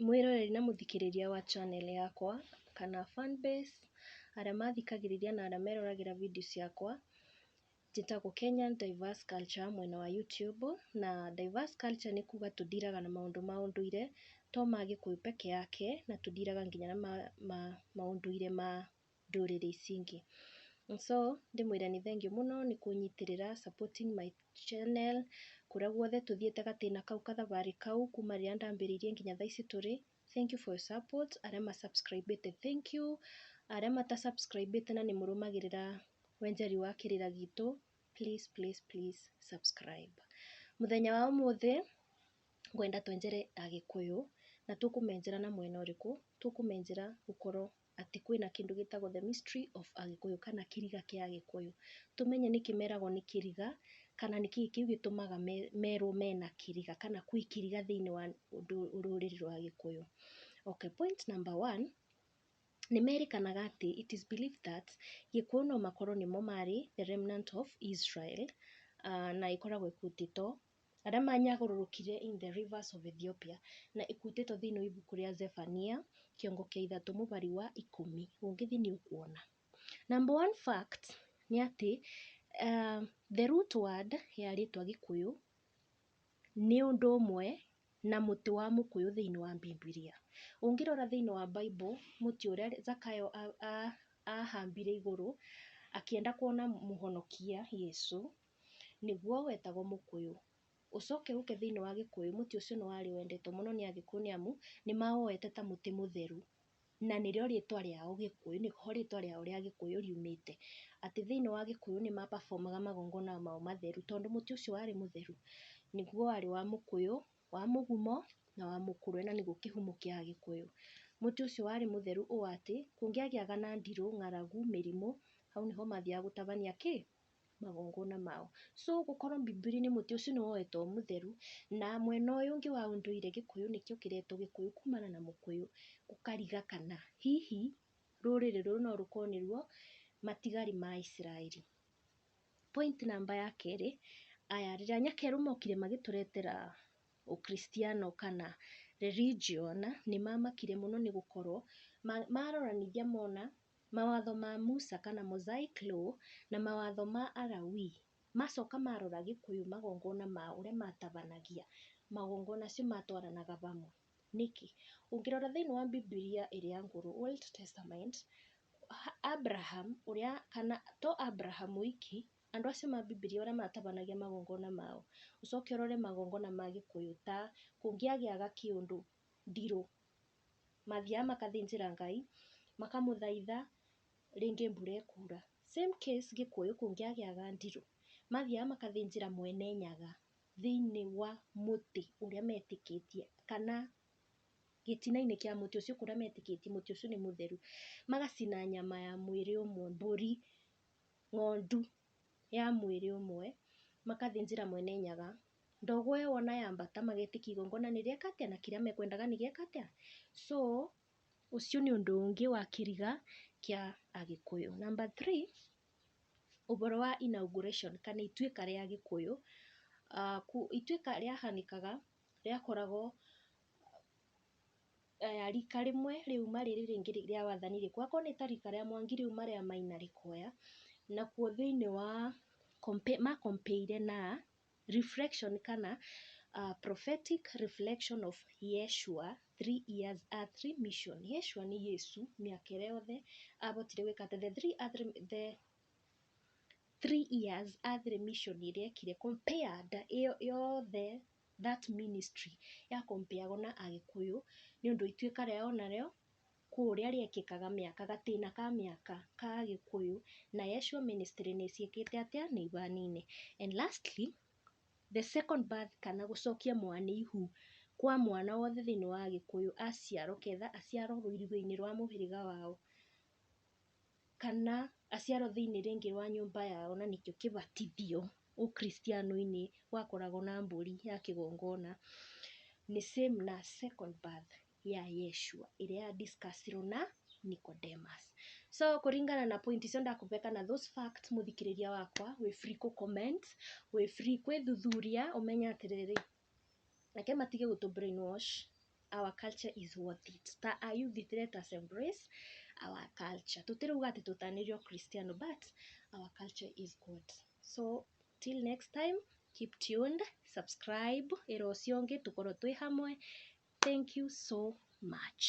Mwĩroreri na mũthikĩrĩria wa channel yakwa kana fanbase, arĩa mathikagĩrĩria na arĩa meroragĩra video ciakwa. Njĩtagwo Kenyan Diverse Culture mwena wa YouTube, na Diverse Culture nĩ kuga tũndiraga na maũndũ ma ũndũire, to ma gĩkũyũ peke yake, na tũndiraga nginya na maũndũire ma ndũrĩrĩ ici ingĩ. So ndĩmwĩre nĩ thengiũ mũno nĩ kũnyitĩrĩra, supporting my channel, kũrĩa guothe tũthiĩte gatĩna kau kathabarĩ kau kuma rĩrĩa ndambĩrĩirie nginya thaa ici tũrĩ. Thank you for your support. Arĩa ma subscribe ĩte, thank you. Arĩa mata subscribe ĩte na nĩ mũrũmagĩrĩra wenjeri wa kĩrĩra gitũ, please, please, please subscribe. Mũthenya wa ũmũthĩ ngwenda twenjere Agĩkũyũ, na tũkũmenjera na mwena ũrĩkũ? Tũkũmenjera gũkorwo atĩ kwĩna kĩndũ gĩtagwo the mystery of Agĩkũyũ kana kĩriga kĩa Agĩkũyũ. Tũmenye nĩkĩ meragwo nĩ kĩriga, kana nĩkĩ kĩu gĩtũmaga merwo mena kĩriga kana kwĩ kĩriga thĩinĩ wa rũrĩrĩ rwa Gĩkũyũ. Okay, point number one, nĩ merĩkanaga atĩ it is believed that Gĩkũyũ no makorwo nĩmo marĩ the remnant of Israel, na ĩkoragwo ĩkutĩtwo arĩa manyagũrũrũkire in the rivers of Ethiopia, na ĩkutĩtwo thĩinĩ wa ibuku rĩa Zephania kĩongo kĩa 3 mũbari wa 10, ũngĩthiĩ nĩ ũkuona. Number one fact nĩ atĩ the root word ya rĩtwa Gĩkũyũ nĩ ũndũ ũmwe na mũtĩ wa mũkũyũ thĩinĩ wa Bibilia. Ũngĩrora thĩinĩ wa Bible, mũtĩ ũrĩa Zakayo ahambire igũrũ akĩenda kuona mũhonokia Yesu, nĩguo wetagwo mũkũyũ. Ũcoke ũke thĩinĩ wa Gĩkũyũ, mũtĩ ũcio nĩ warĩ wendetwo mũno nĩ Agĩkũyũ nĩ amu nĩ mawoete ta mũtĩ mũtheru, na nĩrĩo rĩtwa rĩao Gĩkũyũ, nĩho rĩtwa rĩao rĩa Gĩkũyũ riumĩte. Atĩ thĩinĩ wa Gĩkũyũ nĩ mababomaga magongona mao matheru tondũ mũtĩ ũcio warĩ mũtheru, nĩguo warĩ wa mũkũyũ, wa mũgumo na wa mũkũrwe, na nĩguo kĩhumo kĩa Agĩkũyũ. Mũtĩ ũcio warĩ mũtheru ũũ atĩ kũngĩagĩaga na ndirũ, ng'aragu, mĩrimũ, hau nĩho mathiaga gũtabania kĩ? Magongona mao. So gũkorwo Bibilia-inĩ mũtĩ ũcio nĩ woetwo mũtheru, na mwena ũyũ ũngĩ wa ũndũire Gĩkũyũ nĩkĩo kĩretwo Gĩkũyũ kumana na mũkũyũ, gũkariga kana hihi rũrĩrĩ rũrũ no rũkorwo nĩruo matigari ma Isiraeli. Point namba ya kerĩ, aya rĩrĩa nyakerũ mokire magĩtũretera ũkristiano kana religion, nĩ mamakire mũno nĩ gũkorwo maroranithia mona mawatho ma Musa kana Mosaic law na mawatho ma Alawi, macoka marora Gĩkũyũ magongona mao ũrĩa matabanagia, magongona acio matwaranaga hamwe. Nĩkĩ? Ũngĩrora thĩinĩ wa Bibilia ĩrĩa ngũrũ, Old Testament, Abraham ũrĩa, kana to Abraham wiki, andũ acio ma Bibilia ũrĩa matabanagia magongona mao, ũcoke ũrore magongona ma Gĩkũyũ ta kũngĩagĩaga kĩũndũ ndirũ, mathiaga makathĩnjĩra Ngai, makamũthaitha rĩngĩ mbura ĩkura. Same case Gĩkũyũ kũngĩagĩaga ndirũ, mathiaga makathĩnjĩra mwene Nyaga thĩinĩ wa mũtĩ ũrĩa metĩkĩtie kana gĩtina-inĩ kĩa mũtĩ ũcio kũrĩa metĩkĩtie mũtĩ ũcio nĩ mũtheru, magacina nyama ya mwĩrĩ ũmwe, mbũri, ng'ondu ya mwĩrĩ ũmwe, makathĩnjĩra mwene Nyaga. Ndogo ĩyo wona yambata magetĩkia igongona nĩ rĩeka atĩa na kĩrĩa mekwendaga nĩ gĩeka atĩa. So ũcio nĩ ũndũ ũngĩ wa kĩriga kĩa Agĩkũyũ. Number three, ũhoro wa inauguration kana ituĩka rĩa Gĩkũyũ, ituĩka rĩahanĩkaga rĩakoragwo rika rĩmwe rĩauma rĩrĩ rĩngĩ rĩa wathani rĩkoya, akorwo nĩ ta rika rĩa Mwangi rĩauma rĩa Maina rĩkoya, nakuo thĩinĩ wa makompeire na reflection kana prophetic reflection of Yeshua 3 years earthly mission. Yeshua nĩ Yesu, mĩaka ĩrĩa yothe abotire gwĩka atĩ the 3 years earthly mission ĩrĩa ekire compared ĩyo yothe, that ministry yakompeagwo na Agĩkũyũ nĩ ũndũ ituĩka rĩao narĩo kũrĩa rĩekĩkaga mĩaka gatĩna ka mĩaka ka Agĩkũyũ na Yeshua ministry nĩ ciĩkĩte atĩa, nĩ ibanine. And lastly, the second birth kana gũcokia mwana ihu kwa mwana wothe thĩinĩ wa Agĩkũyũ aciarwo, ketha aciarwo rũirigo-inĩ rwa mũhĩrĩga wao kana aciarwo thĩinĩ rĩngĩ wa nyũmba yao, na nĩkĩo kĩbatithio ũkristiano-inĩ wakoragwo na mbũri ya kĩgongona, nĩ same na second birth ya Yeshua ĩrĩa ya discussirwo na Nicodemus. So kũringana na point icio ndakũhe kana those facts, mũthikĩrĩria wakwa, wĩ free kũ comment, wĩ free kwĩthuthuria ũmenye atĩrĩrĩ, reke matige gũtũ brainwash. Our culture is worth it. Ta a youth, let us embrace our culture. Tũtirauga atĩ tũtanĩrio Kristiano, but our culture is good. So till next time, keep tuned, subscribe, ĩra ũcio ũngĩ tũkorwo twĩ hamwe. Thank you so much.